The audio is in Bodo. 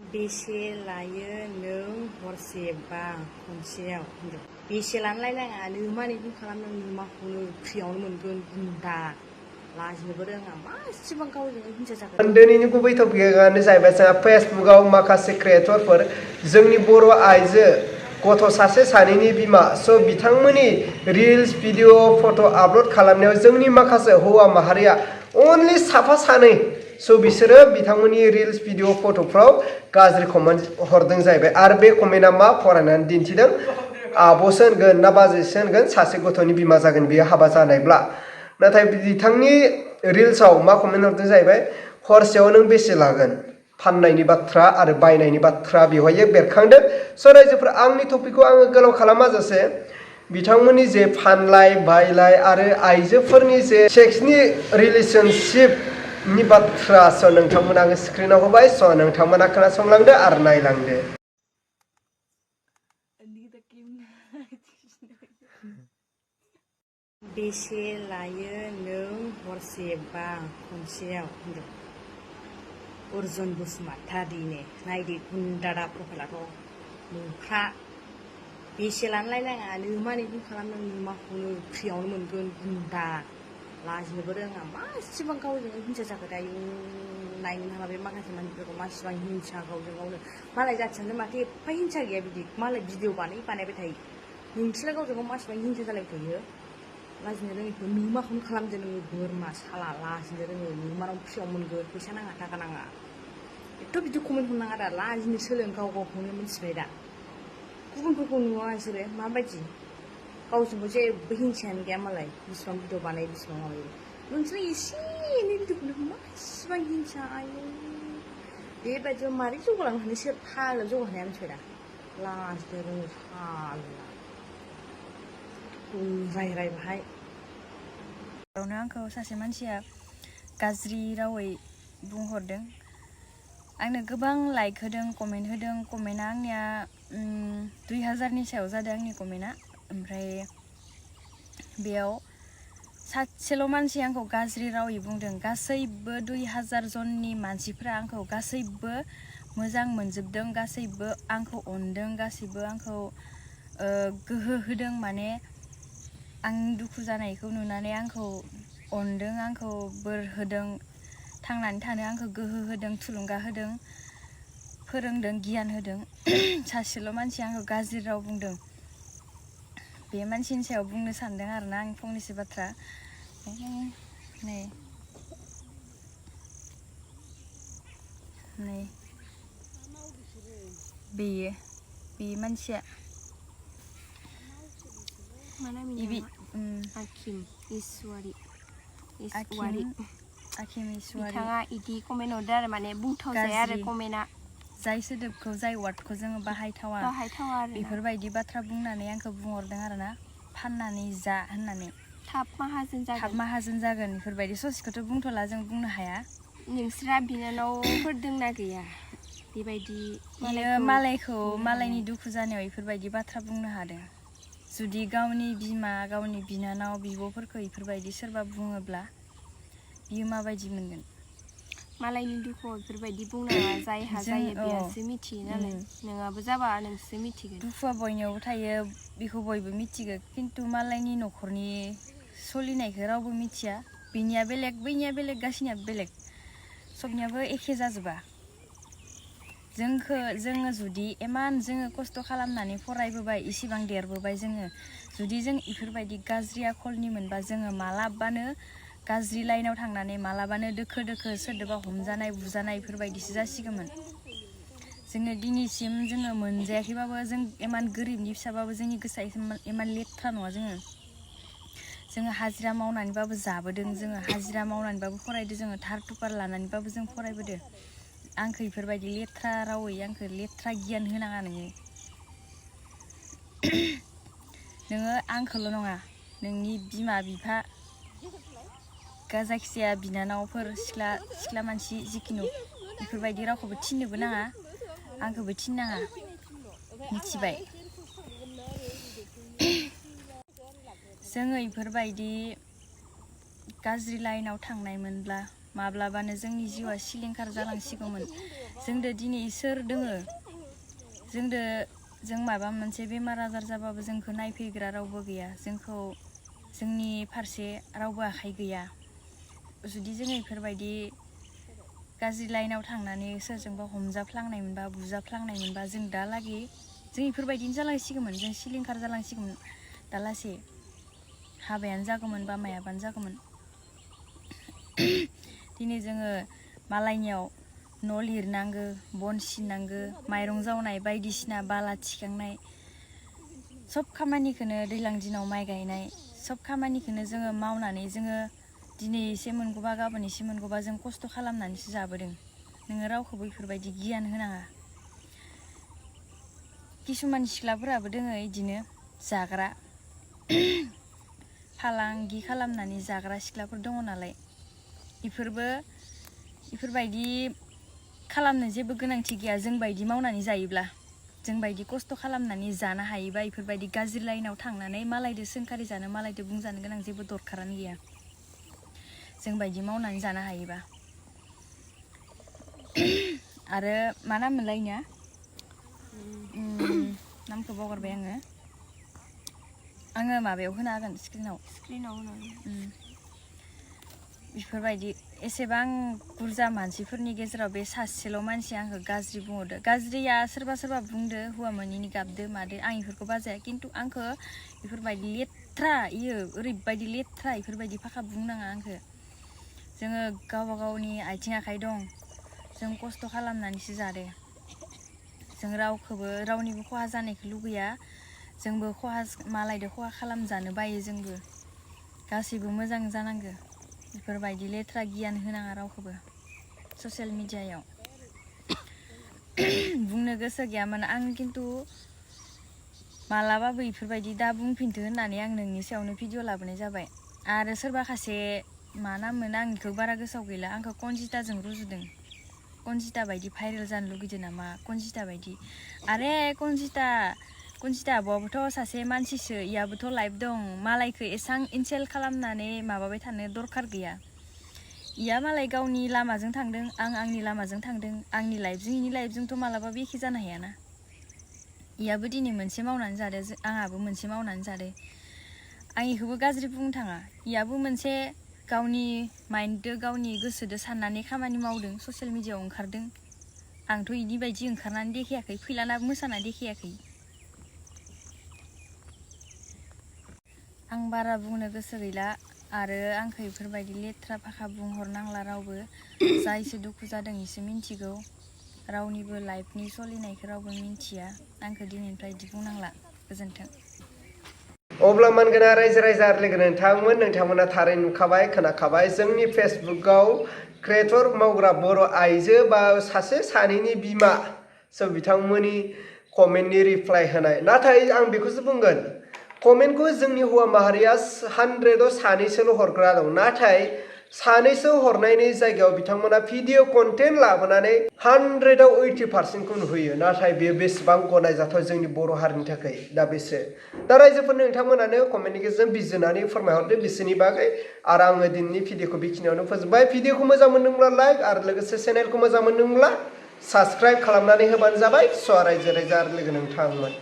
बेसे लायो नों हरसे बा खनसेयाव बेसे लानो लायलाङा नों माने नों खालामदों नों माखौनो फ्रियावनो मोनगोन गुन्दा लाजिनोबो रोङा मा एसेबां गावजों हिंसा जागोन। दिनैनि गुबै टपिकआनो जाहैबाय जोंहा फेसबुकआव माखासे क्रिएटरफोर जोंनि बर' आइजो गथ' सासे सानैनि बिमा स' बिथांमोननि रिल्स भिडिअ फट' आपल'ड खालामनायाव जोंनि माखासे हौवा माहारिया अनलि साफा सानै स' बिसोरो बिथांमोननि रिल्स भिडिअ फट'फ्राव गाज्रि कमेन्ट हरदों जाहैबाय आरो बे कमेन्टआ मा फरायनानै दिन्थिदों आब'सो होनगोन ना बाजैसो होनगोन सासे गथ'नि बिमा जागोन बियो हाबा जानायब्ला नाथाय बिथांनि रिल्सआव मा कमेन्ट हरदों जाहैबाय हरसेयाव नों बेसे लागोन फाननायनि बाथ्रा आरो बायनायनि बाथ्रा बेवहाय बेरखांदों स' रायजोफोरा आंनि टपिकखौ आङो गोलाव खालामाजासे बिथांमोननि जे फानलाय बायलाय आरो आइजोफोरनि जे सेक्सनि रिलेशनशिपनि बाथ्रा स' नोंथांमोना आङो स्क्रिनाव होबाय स' नोंथांमोना खोनासंलांदो आरो नायलांदो। बेसे लायो नों हरसे बा खनसेयाव अर्जुन बसुमतारीनो नायदो गुन्दादा प्रफाइलाथ' नोंखा बेसे लानो लायलाङा नों माने नों खालामदों नों माखौनो फ्रियावनो मोनगोन गुन्दा लाजिनोबो रोङा मा एसेबां गावजों हिंसा जाखो दायो नायनो हाला बे माखासे मानसिफोरखौ मासिबां हिंसा गावजों गावनो मालाय जाथियानो माथो एफा हिंसा गैया बिदि मालाय भिडिअ बानायबाय थायो नोंसोरलाय गावजों गाव मासिबां हिंसा जालायबाय थायो लाजिनो रोङैखौ नों माखौनो खालामदो नोङो बोरमा साला लाजिनो रोङो नों मानाव फ्रियाव मोनगोन फैसा नाङा थाखा नाङा एथ' बिदि कमेन्ट हरनाङा दा लाजिनो सोलों गाव गावखौनो मिथिबाय दा गुबुनफोरखौ नुवा नोंसोरो माबायदि गावजोंबो जेबो हिंसायानो गैया मालाय बिसिबां भिडिअ बानायो बिसिबां माबायो नोंसोर एसे एनै भिडिअखौनो मासिबां हिंसा आयौ बेबायदियाव मारै जौगालांनो हानो सोर फाग्ला जौगानो हाया मिथिबाय दा लाजिनो रोङो साला रायराय बाहाय आंखौ सासे मानसिया गाज्रि रावै बुंहरदों आंनो गोबां लाइक होदों कमेन्ट होदों कमेन्टआ आंनिया 2000नि सायाव जादों आंनि कमेन्टआ ओमफ्राय बेयाव सासेल' मानसि आंखौ गाज्रि रावै बुंदों गासैबो 2000 जननि मानसिफ्रा आंखौ गासैबो मोजां मोनजोबदों गासैबो आंखौ अनदों गासैबो आंखौ गोहो होदों माने आं दुखु जानायखौ नुनानै आंखौ अनदों आंखौ बोर होदों थांनानै थानो आंखौ गोहो होदों थुलुंगा होदों फोरोंदों गियान होदों सासेल' मानसि आंखौ गाज्रि राव बुंदों बे मानसिनि सायाव बुंनो सानदों आरोना आं फंनैसो बाथ्रा नै बे मानसिया आखिम इसवारि बिथाङा इदि कमेन्ट हरदो आरो माने बुंथावजाया आरो कमेन्टआ जाय सोदोबखौ जाय वार्डखौ जोङो बाहायथावा आरो बेफोरबायदि बाथ्रा बुंनानै आंखौ बुंहरदों आरोना फाननानै जा होननानै थाब माहाजोन जागोन बेफोरबायदि ससेखौथ' बुंथ'ला जों बुंनो हाया नोंस्रा बिनानावफोर दंना गैया बेबायदि मालायनि दुखु जानायाव बेफोरबायदि बाथ्रा बुंनो हादों जुदि गावनि बिमा गावनि बिनानाव बिब'फोरखौ बेफोरबायदि सोरबा बुङोब्ला बियो माबायदि मोनगोन मालायनि दुखुआव बेफोरबायदि बुंनाङा जायहा जायो बेहासो मिथियो नालाय नोंहाबो जाबा नोंसो मिथिगोन दुखुआ बयनियावबो थायो बेखौ बयबो मिथिगो खिन्थु मालायनि न'खरनि सोलिनायखौ रावबो मिथिया बिनिया बेलेग बैनिया बेलेग गासिनियाबो बेलेग सबनियाबो एखे जाजोबा जोङो जुदि इमान जोङो खस्थ' खालामनानै फरायबोबाय इसिबां देरबोबाय जोङो जुदि जों इफोरबायदि गाज्रि आखलनि मोनबा जोङो मालाबानो गाज्रि लाइनाव थांनानै मालाबानो दोखो सोरदोबा हमजानाय बुजानाय बेफोरबायदिसो जासिगौमोन जोङो दिनैसिम जोङो मोनजायाखैबाबो जों इमान गोरिबनि फिसाबाबो जोंनि गोसोआ इमान लेथ्रा नङा जोङो हाजिरा मावनानैबाबो जाबोदों जोङो हाजिरा मावनानैबाबो फरायदों जोङो थार टुपार लानानैबाबो जों फरायबोदों आंखौ इफोरबायदि लेथ्रा रावै आंखौ लेथ्रा गियान होनाङा नोङो आंखौल' नङा नोंनि बिमा बिफा जायखिजाया बिनानावफोर सिख्ला मानसि जिखुनु बेफोरबायदि रावखौबो थिननोबो नाङा आंखौबो थिननाङा मिथिबाय जोङो इफोरबायदि गाज्रि लाइनाव थांनायमोनब्ला माब्लाबानो जोंनि जिउआ सिलिंखार जालांसिगौमोन जोंदो दिनै सोर दोङो जों माबा मोनसे बेमार आजार जाबाबो जोंखौ नायफैग्रा रावबो गैया जोंनि फारसे रावबो आखाइ गैया जुदि जों इफोरबायदि गाज्रि लाइनाव थांनानै सोरजोंबा हमजाफ्लांनायमोनबा बुजाफ्लांनायमोनबा जों दालागै जों इफोरबायदिनो जालांसिगौमोन जों सिलिंखार जालांसिगौमोन दालासे हाबायानो जागौमोन बा मायाबानो जागौमोन दिनै जोङो मालायनियाव न' लिरनांगो बन सिननांगो माइरं जावनाय बायदिसिना बाला थिखांनाय सब खामानिखौनो दैज्लां दिनाव माइ गायनाय सब खामानिखौनो जोङो मावनानै जोङो दिनै एसे मोनगौबा गाबोन एसे मोनगौबा जों खस्थ' खालामनानैसो जाबोदों नोङो रावखौबो बेफोरबायदि गियान होनाङा किसुमान सिख्लाफोराबो दोङो इदिनो जाग्रा फालांगि खालामनानै जाग्रा सिख्लाफोर दङ नालाय इफोरबायदि खालामनो जेबो गोनांथि गैया जोंबायदि मावनानै जायोब्ला जोंबायदि खस्थ' खालामनानै जानो हायोबा इफोरबायदि गाज्रि लाइनाव थांनानै मालायदो सोंखारि जानो मालायदो बुंजानो गोनां जेबो दरखारानो गैया जोंबायदि मावनानै जानो हायोबा आरो मा नाम मोनलाय इनिया नामखौ बावगारबाय आङो माबायाव होना होगोन स्क्रिनाव बेफोरबायदि एसेबां बुरजा मानसिफोरनि गेजेराव बे सासेल' मानसि आंखौ गाज्रि बुंहरदो गाज्रिया सोरबा बुंदो हौवा मोनैनि गाबदो मादो आं इफोरखौ बाजाया खिन्थु आंखौ बेफोरबायदि लेथ्रा ओरैबायदि लेथ्रा इफोरबायदि फाखा बुंनाङा आंखौ जोङो गावबा गावनि आथिं आखाइ दं जों खस्थ' खालामनानैसो जादो जों रावनिबो खहा जानायखौ लुगैया जोंबो मालायदो खहा खालामजानो बायो जोंबो गासैबो मोजां जानांगो बेफोरबायदि लेथ्रा गियान होनाङा रावखौबो ससियेल मिडियायाव बुंनो गोसो गैयामोन आं खिन्थु मालाबाबो इफोरबायदि दा बुंफिनथो होननानै आं नोंनि सायावनो भिडिअ लाबोनाय जाबाय आरो सोरबा खासे मा नाममोन आं इखौ बारा गोसोआव गैला आंखौ कनजिताजों रुजुदों कनजिता बायदि भाइरेल जानो लुगैदो नामा कनजिता बायदि आरे कनजिता आब'आबोथ' सासे मानसिसो इयाबोथ' लाइफ दं मालायखौ एसां इनसेल खालामनानै माबाबाय थानो दरखार गैया इया मालाय गावनि लामाजों थांदों आं आंनि लामाजों थांदों आंनि लाइफजों इनि लाइफजोंथ' मालाबाबो एखे जानो हायाना इयाबो दिनै मोनसे मावनानै जादो आंहाबो मोनसे मावनानै जादो आं इखौबो गाज्रि बुंनो थाङा इयाबो मोनसे गावनि माइन्ददो गावनि गोसोदो साननानै खामानि मावदों ससियेल मिडियायाव ओंखारदों आंथ' इदि बायदि ओंखारनानै देखायाखै फैलानाबो मोसाना देखायाखै आं बारा बुंनो गोसो गैला आरो आंखौ इफोरबायदि लेथ्रा फाखा बुंहरनांला रावबो जा एसे दुखु जादों इसे मिन्थिगौ रावनिबो लाइफनि सलिनायखौ रावबो मिन्थिया आंखौ दिनैनिफ्राय इदि बुंनांला गोजोन्थों अब्ला मानगोना रायजो राजा लोगो नोंथांमोना थारै नुखाबाय खोनाखाबाय जोंनि फेसबुकआव क्रिएटर मावग्रा बर' आइजो बा सासे सानैनि बिमा बिथांमोननि कमेन्टनि रिप्लाइ होनाय नाथाय आं बेखौसो बुंगोन कमेन्टखौ जोंनि हौवा माहारिया 100आव सानैसोल' हरग्रा दं नाथाय सानैसो हरनायनि जायगायाव बिथांमोना भिडिअ कन्टेन्ट लाबोनानै 100आव 80%खौ नुहैयो नाथाय बेयो बेसेबां गनायजाथाव जोंनि बर' हारिनि थाखाय दा रायजोफोर नोंथांमोनानो कमेन्टनि गेजेरजों बिजिरनानै फोरमायहरदो बिसोरनि बागै आरो आङो दिनैनि भिडिअखौ बेखिनियावनो फोजोबबाय भिडिअखौ मोजां मोनदोंब्ला लाइक आरो लोगोसे चेनेलखौ मोजां मोनदोंब्ला साबस्क्राइब खालामनानै होबानो जाबाय स' रायजो राजा लोगो नोंथांमोन